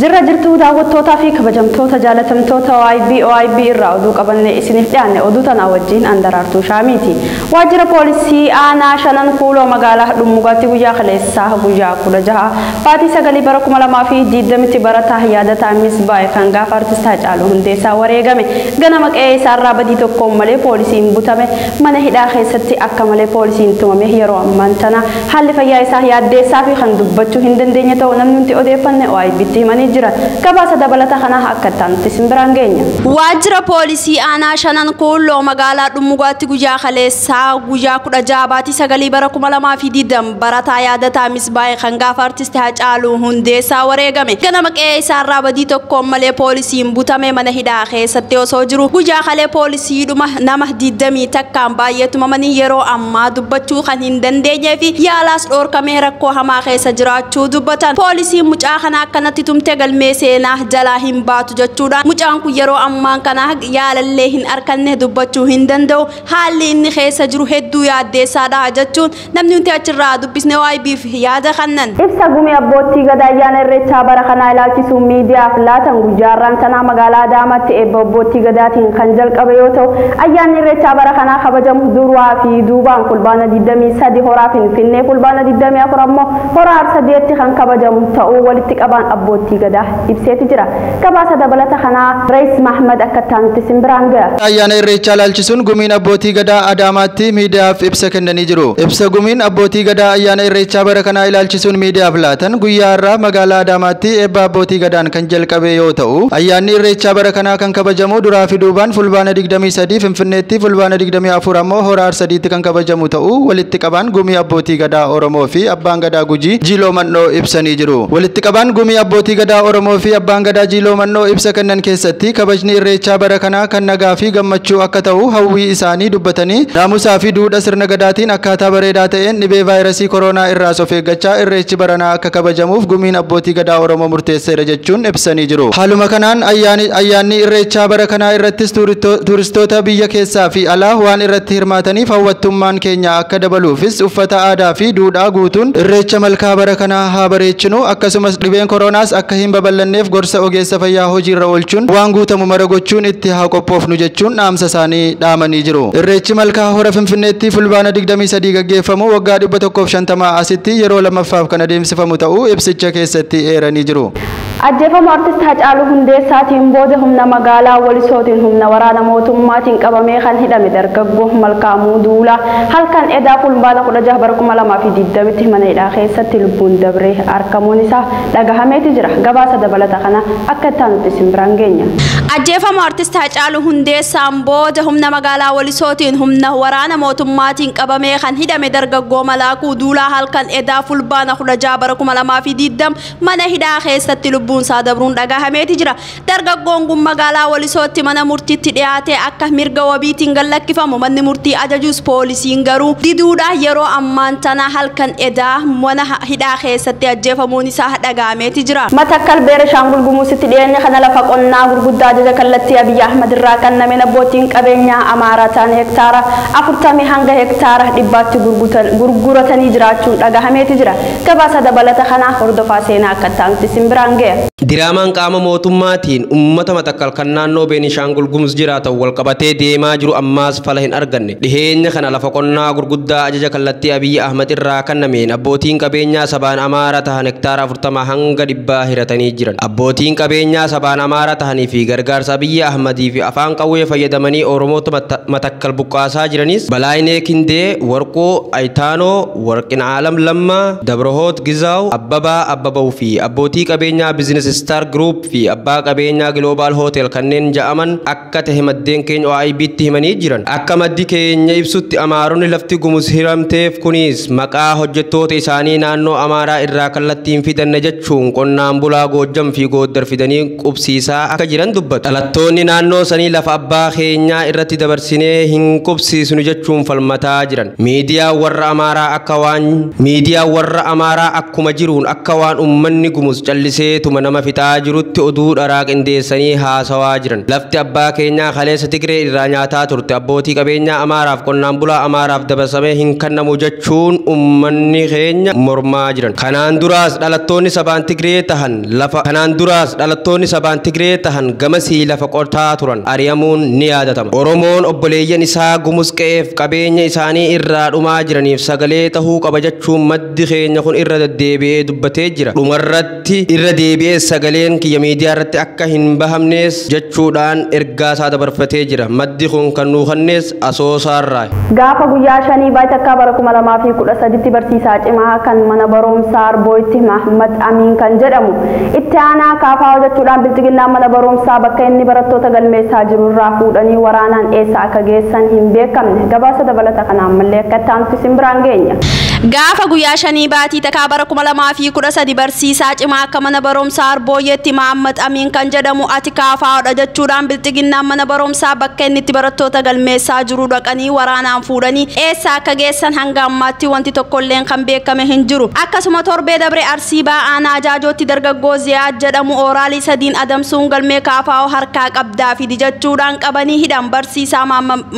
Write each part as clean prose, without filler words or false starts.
Jirra jirtuu daawwattootaa fi kabajamtoota jaalatamtoota OIB OIB irraa oduu qabannee isiniif dhiyaanne oduu tanaa wajjin Andaraartuu Shaamiiti. Waajjira poolisii aanaa shanan kuuloo magaalaa Dhummugaatti guyyaa kaleessaa guyyaa 16 baatii 9 bara 2020tti barataa yaadataa Misbaa'e kan gaafa artist Haacaaluu Hundeessaa wareegame ganama qe'ee isaarraa badii tokkoon malee poolisiin butame mana hidhaa keessatti akka malee poolisiin tumame yeroo ammaan tana haalli fayyaa isaa yaaddeessaa fi kan dubbachuu hin dandeenye ta'uu namni nuti odeeffanne OIBtti himanii jira. Gabaasa dabalata kanaa akka itti isin biraan geenya. Waajjira poolisii aanaa shanan kuuloo magaalaa Dhummugaatti guyyaa kaleessaa guyyaa 16 baatii 9 bara 2020 barataa yaadataa Misbaa'e kan gaafa artist Haacaaluu Hundeessaa wareegame ganama qe'ee isaarraa badii tokkoon malee poolisiin butame mana hidhaa keessatti osoo jiru guyyaa kalee poolisiidhuma nama 21 baay'ee tumamanii yeroo ammaa dubbachuu kan hin dandeenyee fi yaalaas dhoorkamee rakkoo hamaa keessa jiraachuu dubbatan. Poolisiin mucaa kana akkanatti tumte galmee seenaa jalaa hin baatu jechuudhaan mucaan kun yeroo ammaan kana yaalallee hin arkanne dubbachuu hin danda'u haalli inni keessa jiru hedduu yaaddeessaadha jechuun namni nuti achirraa dubbisne OIBf yaada kannan. Ibsa gumii abbootii gadaa ayyaana irreechaa bara kanaa ilaalchisuun miidiyaaf laatan guyyaarraan tanaa magaalaa Adaamaatti eebba abbootii gadaatiin kan jalqabe yoo ta'u ayyaanni irreechaa bara kanaa kabajamu duraa fi duubaan fulbaana 23 horaa Finfinnee fulbaana 24 ammoo horaa Arsadeetti kan kabajamu ta'uu walitti qabaan abbootii gadaa ibseeti jira. Gabaasa dabalata kanaa Reis Mahmad akka taanutti isin biraan ga'a. Ayyaana irreechaa ilaalchisuun gumiin abbootii gadaa Adaamaatti miidiyaaf ibsa kennanii jiru. Ibsa gumiin abbootii gadaa ayyaana irreechaa bara kanaa ilaalchisuun miidiyaaf laatan guyyaa har'aa magaalaa Adaamaatti eebba abbootii gadaan kan jalqabe yoo ta'u ayyaanni irreechaa bara kanaa kan kabajamu duraa fi duubaan fulbaana 23 Finfinneetti fulbaana 24 ammoo hora Arsadiitti kan kabajamu ta'uu walitti qabaan gumii abbootii gadaa Oromoo fi abbaan gadaa Gujii Jiiloo Mannoo ibsanii jiru. Walitti qabaan gumii abbootii gadaa Oromoo fi abbaan gadaa Jiiloo Mannoo ibsa kennan keessatti kabajni irreechaa bara kanaa kan nagaa fi gammachuu akka ta'u hawwii isaanii dubbatanii naamusaa fi duudhaa sirna gadaatiin akkaataa bareedaa ta'een dhibee vaayirasii koronaa irraa of eeggachaa irreechi baranaa akka kabajamuuf gumiin abbootii gadaa Oromoo murteesseera jechuun ibsanii jiru. Haaluma kanaan ayyaanni irreechaa bara kanaa irrattis tuuristoota biyya keessaa fi alaa waan irratti hirmaataniif hawwattummaan keenya akka dabaluufis uffata aadaa fi duudhaa guutuun irreecha malkaa bara kanaa haa bareechinu akkasumas dhibeen koronaas akka hin babal'anneef gorsa ogeessa fayyaa hojiirra oolchuun waan guutamu mara gochuun itti haa qophoofnu jechuun dhaamsa isaanii dhaamanii jiru. Irreechi malkaa hora Finfinneetti fulbaana 23 gaggeeffamu waggaa 150 asitti yeroo lammaffaaf kan adeemsifamu ta'uu ibsicha keessatti eeranii jiru. Ajjeefama artist Haacaaluu Hundeessaatiin booda humna magaalaa Walisootiin humna waraana mootummaatiin qabamee kan hidhame dargaggoo Malkaamuu Duulaa halkan edaa fulbaana 16 bara 2020tti mana hidhaa keessatti lubbuun dabree argamuun isaa dhagahameeti jira. Gabaasa dabalata kana akka itti aanutti isin biraan geenya. Ajjeefama artist Haacaaluu Hundeessaan booda humna magaalaa Walisootiin humna waraana mootummaatiin qabamee kan hidhame dargaggoo Malaakuu Duulaa halkan edaa fulbaana 16 bara 2020 mana hidhaa keessatti lubbuun isaa dabruun dhagahameeti jira. Dargaggoon kun magaalaa Walisootti mana murtiitti dhiyaatee akka mirga wabiitiin gallakkifamu manni murtii ajajuus poolisiin garuu diduudhaan yeroo ammaan tana halkan edaa mana hidhaa keessatti ajjeefamuun isaa dhagahameeti jira. Matakkal Beerishaangul Gumuuzitti dhiyeenya kana lafa qonnaa gurguddaa ajaja kallattii Abiyyi Ahmad irraa kennameen abbootiin qabeenyaa Amaaraa ta'an hektaara 40 hanga hektaara 100tti gurguratanii jiraachuun dhagahameeti jira. Gabaasa dabalata kanaa hordofaa seenaa akka taanutti isin biraan ga'a. Diraamaan qaama mootummaatiin uummata Matakkal kan naannoo Beenishaangul Gumuz jiraatan wal qabatee deemaa jiru ammaas fala hin arganne. Dhiheenya kana lafa qonnaa gurguddaa ajaja kallattii Abiyyi Ahmad irraa kennameen abbootiin qabeenyaa sabaan Amaaraa tahan hektaara 40 hanga 100 hiratanii jiran. Abbootiin qabeenyaa sabaan Amaaraa tahanii fi gargaarsa Abiyyi Ahmadii fi afaan qawwee fayyadamanii Oromoota Matakkal buqqaasaa jiranis Balaayinee Kindee, Warqoo Ayitaanoo, Warqinaalam Lammaa, Dabrahoot Gizaaw, Abbabaa Abbabau fi abbootii qabeenyaa Business Star Group fi abbaa qabeenyaa Global Hotel kanneen ja'aman akka tahe maddeen keenya OIBtti himanii jiran. Akka maddi keenya ibsutti Amaaronni lafti Gumuz hiramteef kunis maqaa hojjettoota isaanii naannoo Amaaraa irraa kallattiin fidanne jechuun qonnaan bulaa Goojjam fi Gooddar fidanii qubsiisaa akka jiran dubbatu. Dhalattoonni naannoo sanii lafa abbaa keenyaa irratti dabarsinee hin qubsiisnu jechuun falmataa jiran. Miidiyaa warra Amaaraa akkuma jiruun akka waan uummanni Gumuz calliseetuma bakkuma nama fixaa jirutti oduu dharaa qindeessanii haasawaa jiran. Lafti abbaa keenyaa kaleessa Tigree irraa nyaataa turte abbootii qabeenyaa Amaaraaf qonnaan bulaa Amaaraaf dabarsamee hin kennamu jechuun uummanni keenya mormaa jiran. Kanaan duraas dhalattoonni sabaan Tigree tahan lafa kanaan duraas dhalattoonni sabaan Tigree tahan gamasii lafa qotaa turan ari'amuun ni yaadatama. Oromoon obboleeyyan isaa Gumuz qe'eef qabeenya isaanii irraa dhumaa jiraniif sagalee tahuu qaba jechuun maddi keenya kun irra deddeebi'ee dubbatee jira. Dhumarratti irra deebi'ee sagaleen kiyya miidiyaa irratti akka hin bahamnees jechuudhaan ergaa isaa dabarfatee jira. Maddi kun kan nuu kennes Asoosaarraa. Gaafa guyyaa 5 baatii bara 2013 barsiisaa cimaa kan mana barumsaa Arbooyitti Mahmad Amiin kan jedhamu itti aanaa kaafaa hojjechuudhaan bilchiginnaa mana barumsaa bakka inni barattoota galmeessaa jiru irraa fuudhanii waraanaan eessa akka geessan hin beekamne. Gabaasa dabalata kanaan mallee akka itti aantu isin biraan geenya. Gaafa guyyaa 5 baatii bara 2013 barsiisaa cimaa akka mana barumsaa Arbooyetti Mahmad Amiin kan jedhamu ati kaafaadha jechuudhaan bilchiginnaa mana barumsaa bakka inni itti barattoota galmeessaa jiru dhaqanii waraanaan fuudhanii eessa akka geessan hanga ammaatti wanti tokkolleen kan beekame hin jiru. Akkasuma torbee dabre Arsii Ba'aa Ajaajootti dargaggoo Ziyaad jedhamu ooraalii sadiin adamsuun galmee kaafaa harkaa qabdaa fidi jechuudhaan qabanii hidhan. Barsiisaa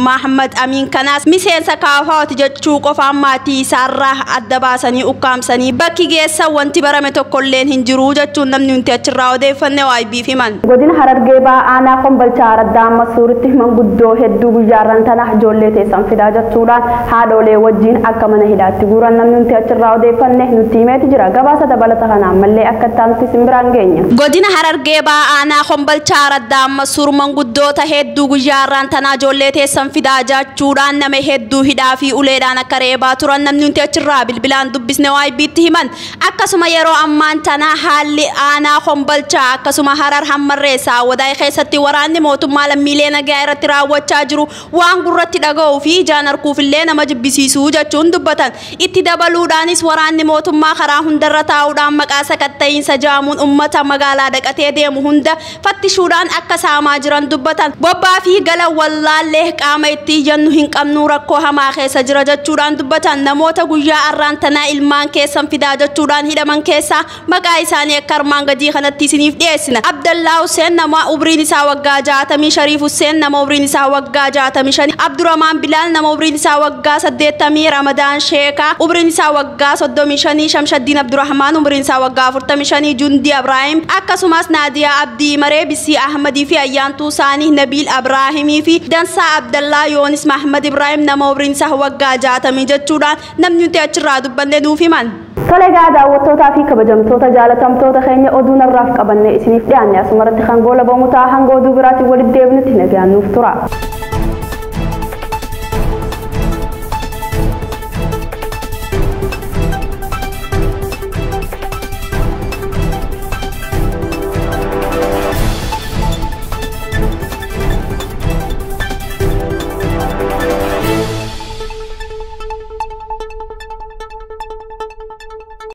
Mahmad Amiin kanaas miseensa kaafaati jechuu qofaan maatii isaarraa adda baasanii ukkaamsanii bakki geessan wanti barame tokkolleen hin jiru jechuun namni nuti achirraa odeeffanne waaybiif himan. Godina Harargee Ba'aa Kombolchaa Araddaa Masuuritti manguddoo hedduu guyyaarran tana ijoollee teessan fidaa jechuudhaan haadholee wajjin akka mana hidhaatti guuran namni nuti achirraa odeeffanne nutti himeeti jira. Gabaasa dabalata kanaan mallee akka itti aantu isin biraan geenya. Godina Harargee Ba'aa Kombolchaa Araddaa Masuur manguddoota hedduu guyyaarran tana ijoollee teessan fidaa jechuudhaan nama hedduu hidhaa fi uleedhaan akka reebaa turan namni nuti achirraa bilbilaan dubbisne waaybiitti himan. Akkasuma yeroo ammaan tana haalli aanaa Kombolchaa akkasuma Harar Hammarreessaa Wadaay keessatti waraanni mootummaa lammiilee nagaa irratti raawwachaa jiru waan gurratti dhaga'uu fi ijaan arguufillee nama jibbisiisuu jechuun dubbatan. Itti dabaluudhaanis waraanni mootummaa karaa hundarra taa'uudhaan maqaa sakatta'iinsa jaamuun uummata magaalaa dhaqatee deemu hunda fattishuudhaan akka saamaa jiran dubbatan. Bobbaa fi gala wallaallee qaama itti iyyannu hin qabnu rakkoo hamaa keessa jira jechuudhaan dubbatan. Namoota guyyaa arraan tanaa ilmaan keessan fidaa jechuudhaan hidhaman keessaa maqaa isaanii akka armaan gadii kanatti isiniif dhiyeessina. Abdallaa Hussein nama umriin isaa waggaa 60, Shariif Hussein nama umriin isaa waggaa 65, Abdurrahman Bilal nama umriin isaa waggaa 80, Ramadaan Sheekaa umriin isaa waggaa 35, Shamshaddin Abdurrahman umriin isaa waggaa 45, Jundi Abraahim akkasumas Naadiyaa Abdii Maree, Bisii Ahmadii fi Ayyaantuu Saanii, Nabiil Abraahimii fi Dansaa Abdallaa Yoonis Mahmad Ibrahim nama umriin isaa waggaa 60 jechuudhaan namni nuti achirraa dubbanne nuuf himan. Tole egaa daawwattootaa fi kabajamtoota jaalatamtoota keenya oduu narraaf qabanne isiniif dhiyaanne asumarratti kan goolabamu ta'a. Hanga oduu biraatiin walitti deebinutti nagaan nuuf tura.